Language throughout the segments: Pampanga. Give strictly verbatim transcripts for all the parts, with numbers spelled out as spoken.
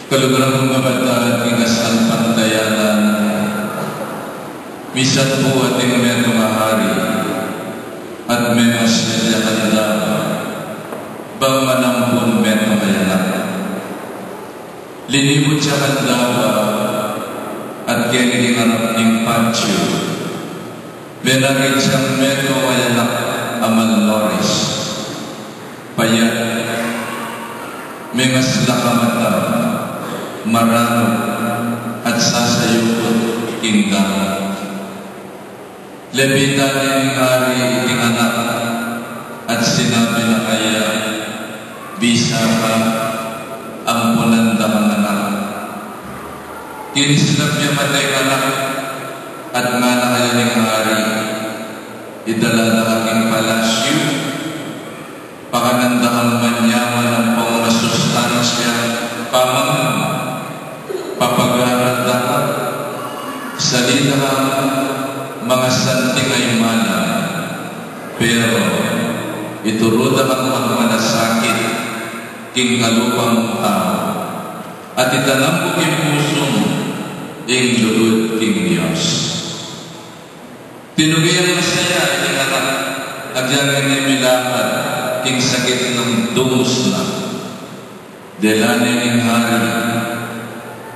Kaluguran kung kapatad, king kasalpantayanan, misampu ating metung a hari, at memasya ya kandawa, bang manampun metung a anak. Linibut ya kandawa, at keni king arap ning patio, menakit yang metung a anak a malnourished, payat, mengasla a mata, maranug, at sasayuput king damo. Lepitan ne ning hari iting anak, at sinabi na kaya, "Bisa ka, ampunan da kang anak." Kinislap ya mata ing anak, at ngana kaya ning hari, "Idala da ka king palasyu, pakanan da kang manyaman ampong masustansya, pamangan, papagaran da ka, sali da kang mangasanting a imalan, pero ituru da kang magmalasakit king kalupa mung tau, at itanam ku king pusu mu ing lugud king Dios." Tinuki yang masaya iting anak, agyang ini milakad king sakit nang dumus na. Dela ne ning hari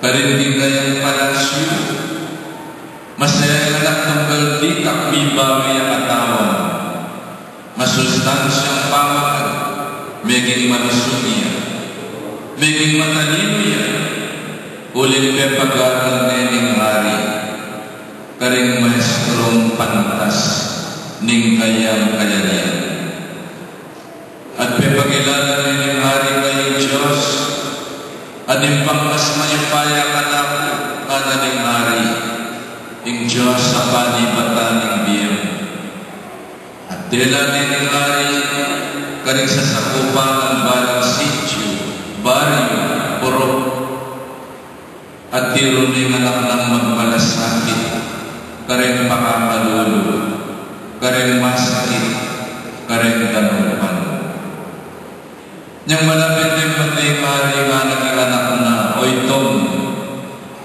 karin king kayang palasyu. Masaya ing anak nung balita mibawi ya katawan. Masustansyang pamakan, meging malusung ya, meging matalinu ya, uling pepagaral ne ning hari karing maestrung pantas ning kayang kayarian. At pepakilala ne ning hari kayang Dios, at ing pangmas mayupaya kanaku, ngana ning hari, ing Dios a panibatan ning bie mu. At dela ne ning hari karing sasakupan nang balang sitio, baryo, purok. At tiru ne ing anak nang magmalasakit kareng pakakalulu, kareng masakit, kareng danupan. Nyang malapit neng mate ing hari, ngana king anak na, "O itong,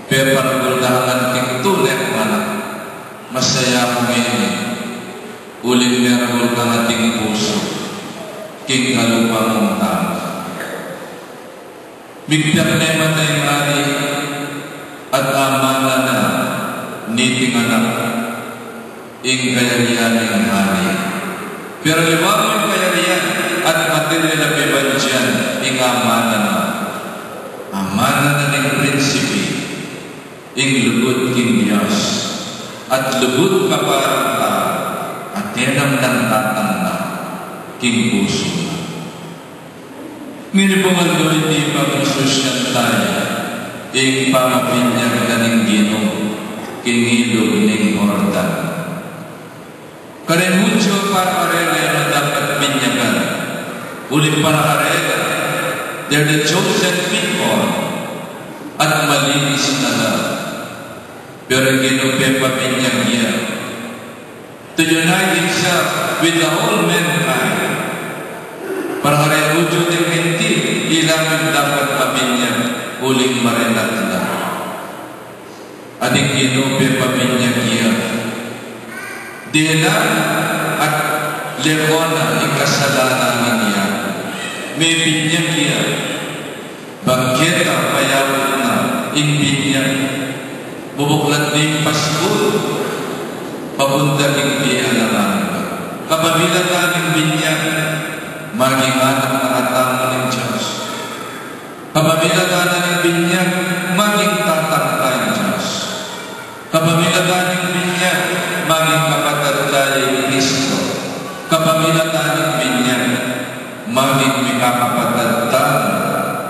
peparagul da kang anting tune kung anak. Masaya ku ngeni, uling meragul kang ating pusu king kalupa mung tau." Migpiak ne mata ing hari, at amanan na niting anak ing kayarian ning hari. Pero liwa mu ing kayarian at material a bebandian ing amanan na. Amanan na ning prinsipe ing lugud king Dios, at lugud ka pa rang tau, atin nang tatang na king pusu na. Ngeni pung aldo iti pagmasusyan taya ing pamabinyag na ning Ginu king ilug ning Jordan. Kareng Judio, para karela e no dapat binyagan, uling para karela, they're the chosen people, at malinis na la. Pero ing Ginu pepabinyag ya to unite himself with the whole mankind. Para kareng Judio, deng Hentil, ila mu ing dapat mabinyag uling marenat la. At ing Ginu pepabinyag ya, dela at leko na ing kasalanan ning yaku, mebinyag ya. Bang keta payabut na ing binyag, bubuklat ne ing paskul papunta king bie alang angga. Kapamilatan ning binyag, maging anak na katamu ning Dios. Kapamilatan ning binyag, maging tatang taya ning Dios. Kapamilatan ning binyag, maging kapatad taya i Kristo. Kapamilatan ning binyag, maging mikakapatad tamu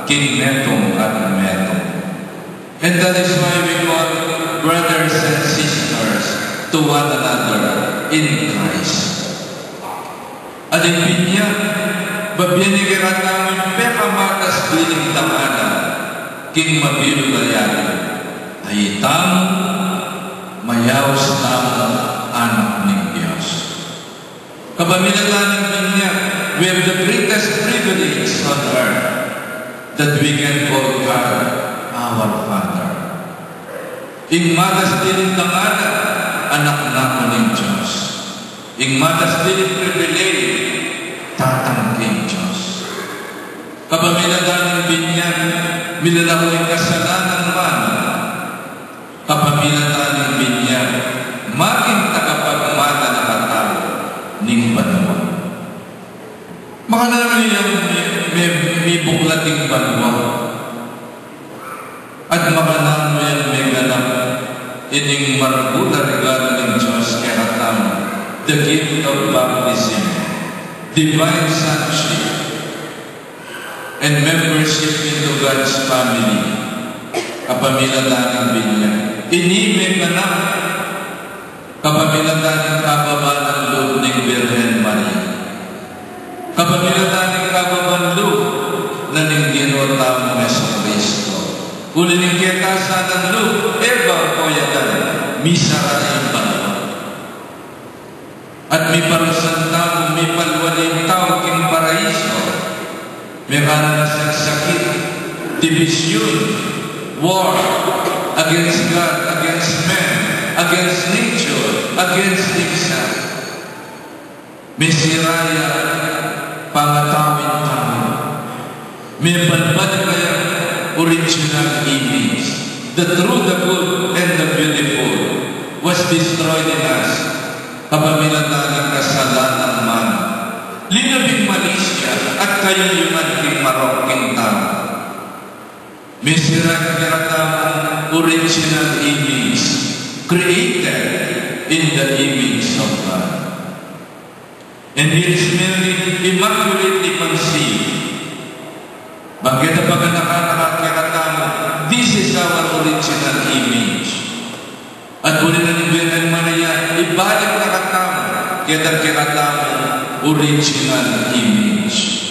king metung at metung. And that is why we call brothers and sisters to one another in Christ. At ing binyag, babie ne kekatamu ing pekamatas biling dakalan king mabilug a yatu, a itamu, mayaus tamung anak ning Dios. Kapamilatan ning binyag, we have the greatest privilege on earth, that we can call God Our Father. Ing madastil a danganan, anak na ku ning Dios. Ing madastil a pribilehiyu, tatang king Dios. Kapamilatan ning binyag, milalawan ing kasalanan man. Kapamilatan ning binyag, maging tagapagmana na katau ning banua. Makananu yang mi-, mi-, mibuklat ing banua? At makananu yang meganap ining maragul a regalo ning Dios kekatamu, the gift of baptism, divine sonship, and membership into God's family, kapamilatan ning binyag. Ini meganap kapamilatan ning kababan lub ning Birhen Maria. Kapamilatan ning kababan lub na ning Ginu tamung Jesucristo. Uli ning kekasalan lub, e ba pu ya, misara ing banua. At miparusan tamu, mipalwali ing tau king paraiso. Mekanan na sasakit, division, war, against God, against men, against nature, against things. Misira ya pangatau ning tau. Mibalbalik ya original image. The true, the good, and the beautiful was destroyed in us. Kapamilatan ning kasalanan man. Linub ing malisya at kayuyungan king marok king tau. Misira ing kekatamung original image, created in the image of God. And it is merely immaculately conceived. Bang keta paganakan na kekatamu, this is our original image. At uli na ning Birhen Maria, ibalik na katamu keta kekatamung original image.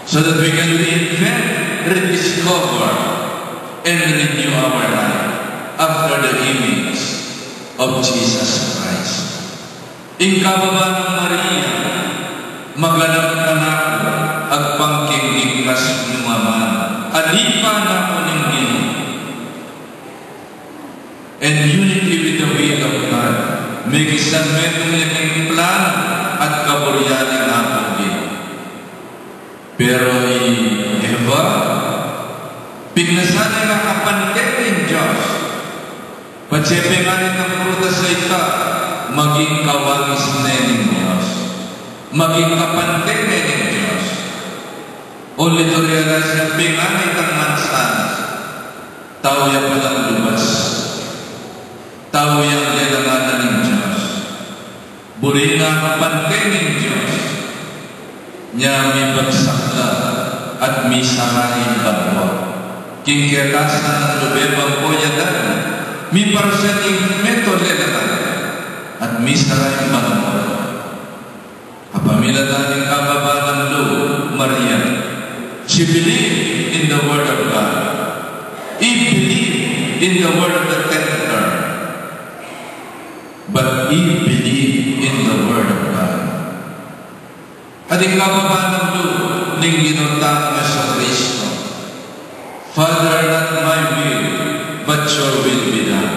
So that we can reinvent, rediscover, and renew our life after the image of Jesus Christ. Ing kababan nang Maria, maganap kanaku, agpang king ligtas nung Ama, alipa na ku ning Ginu. And unity with the will of God, mekisan metung ya king plan at kaburian ning Apung Ginu. Pero i Eva, pignasan ne ing kapante ning Dios. Patse pengani kang prutas a ita, maging kawangis ne ning Dios. Maging kapante ne ning Dios. Only to realize na pengani kang mansanas, tau ya palang lubas. Tau yang lelangan na ning Dios. Buri na kapante ning Dios. Nya mibagsak la at misara ing banua. King kekasan nang lub e bang pu ya dan, miparusan ing metung a lelangan at misara ing banua. Kapamilatan ning kababan nang lub, Maria, she believed in the word of God. Eve believed in the word of the tempter. But Eve believed in the word of God. At ing kababan nang lub ning Ginu tamung Jesucristo, Father, not my will, but your will be done.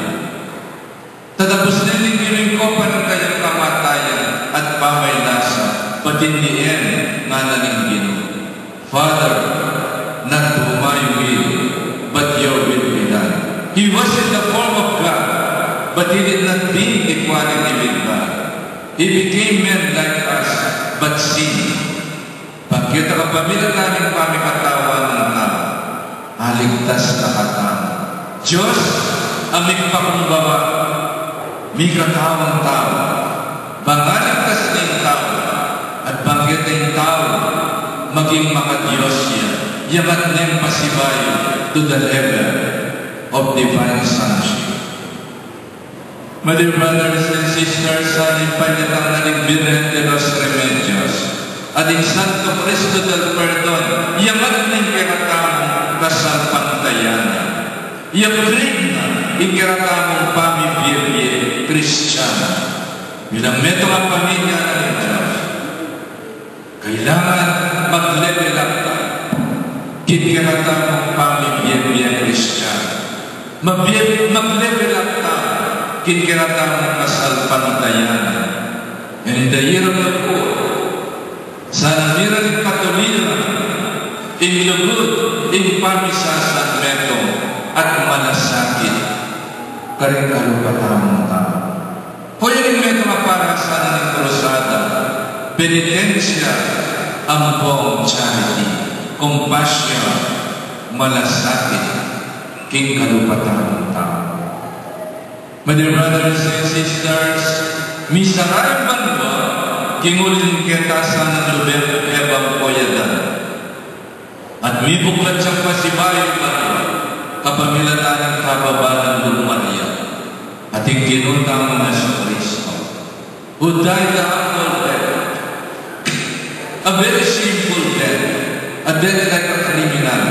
Tatapus ne ning Ginu ing kopan ning kayang kamatayan at pamaylasa, but in the end, ngana ning Ginu, Father, not my will, but your will be done. He was in the form of God, but he did not deem equality with God. He became man like us, but sin. Bang keta kapamilatan ning pamikatawan nang tau, aligtas na katamu. Dios a migpakumbaba, mikatawan tau. Bang aligtas ne ing tau, at bang keta ing tau maging makadios ya, iyangat neng pasibayu to the level of divine sonship. My dear brothers and sisters, sa ning panyatang na ning Birhen de los Remedios at ning Santo Cristo del Perdon, iyangat ne ing kekatamung kasalpantayanan. Iyaklin na ing kekatamung pamibie-bie Kristiano. Bilang metung a pamilya na ning Dios, kailangan mag-level up tamu king kekatamung pamibie bie Kristiyan. Mabie, mag-level up tamu king kekatamung kasalpantayanan. And in the year of the poor, sana mira ring katuliran ing lugud ning pamisasanmetung at malasakit karing kalupa tamung tau. Hoy, ing metung a parasan ning krusada, penitensya ampong charity, compassion, malasakit king kalupa tamung tau. My dear brothers and sisters, misara ing banua king uli ning ketasan nang lubeng ebang koyadan. At mibuklat yang pasibayu ing banua kapamilatan ning kababa nang Lung Maria at ing Ginu tamung Jesucristo, who died a humble death, a very simple death, a death like a criminal.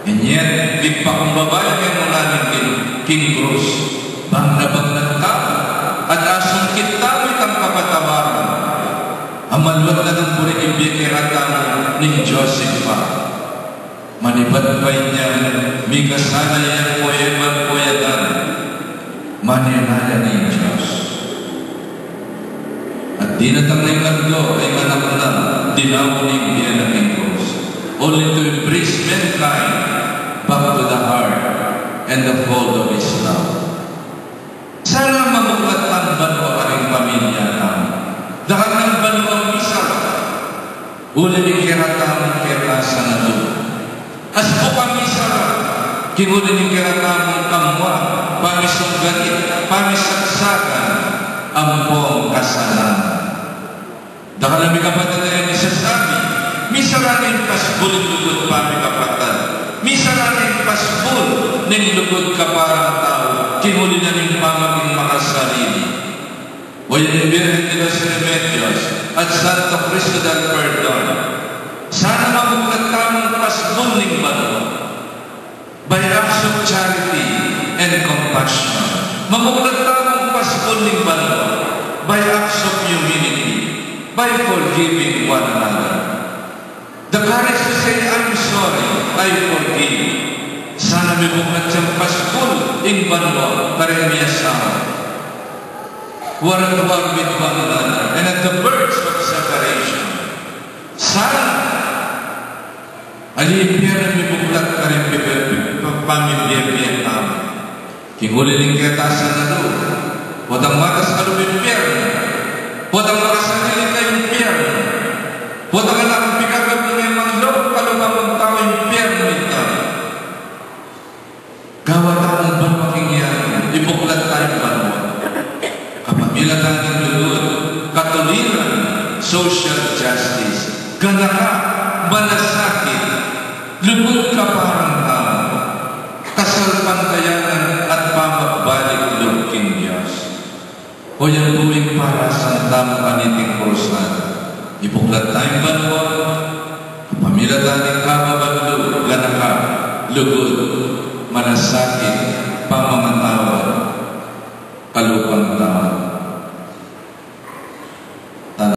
And yet, migpakumbaba ya king mula ning king, king krus, bang na bang nagtamu at asungkit tamu itang kapatawaran. Amaluat na nang buri ing bie kekatamu ning Dios Ibpa. Manibat pa inyang mikasala yang koyadan, koyadan, manenaya ning Dios. At dinatang na ing aldo, ing anak na, dinaun ing bie na king krus, only to embrace mankind back to the heart and the fold of His love. Sana mabuklat tang banua karing pamilya tamu. Dakal nang banua misara uli ning kekatamung ketasan a lugud. As bukang misara king uli ning kekatamung kamua, pamisungganit, pamisaksakan ampong kasalanan. Dakal a mikapatad a misasabi, misara ning pasbul ing lugud pamikapatad, misara ning pasbul ning lugud kaparang tau king uli na ning pamaging makasarili. O ing Birhen de los Remedios at Santo Cristo del Perdon, sana mabuklat tamung pasbul ning banua by acts of charity and compassion. Mabuklat tamung pasbul ning banua by acts of humility, by forgiving one another. The courage to say, "I'm sorry, I forgive." Sana mibuklat yang pasbul ing banua karing miasawa who are at war with one another and at the verge of separation. Sana ali ing bie a mibuklat karing pi-, pi-, pi-, pamibie-bie tamu. King uli ning ketasan a lugud, potang matas kalupa impyernu, potang makasarili ka impyernu, potang anak pikagabung e manglok kalupa mung tau impyernu ita. Gawa tamung banua king yatu, ibuklat taya ing banua kapamilatan ning lugud, katuliran, social justice, ganaka, malasakit, lugud kaparang tau, kasalpantayanan at pamagbalik lub king Dios. O yan pu ing parasan tamu kaniting krusada. Ibuklat taya ing banua kapamilatan ning kababan lub, ganaka, lugud, malasakit, pamamatawad, kalupa tau.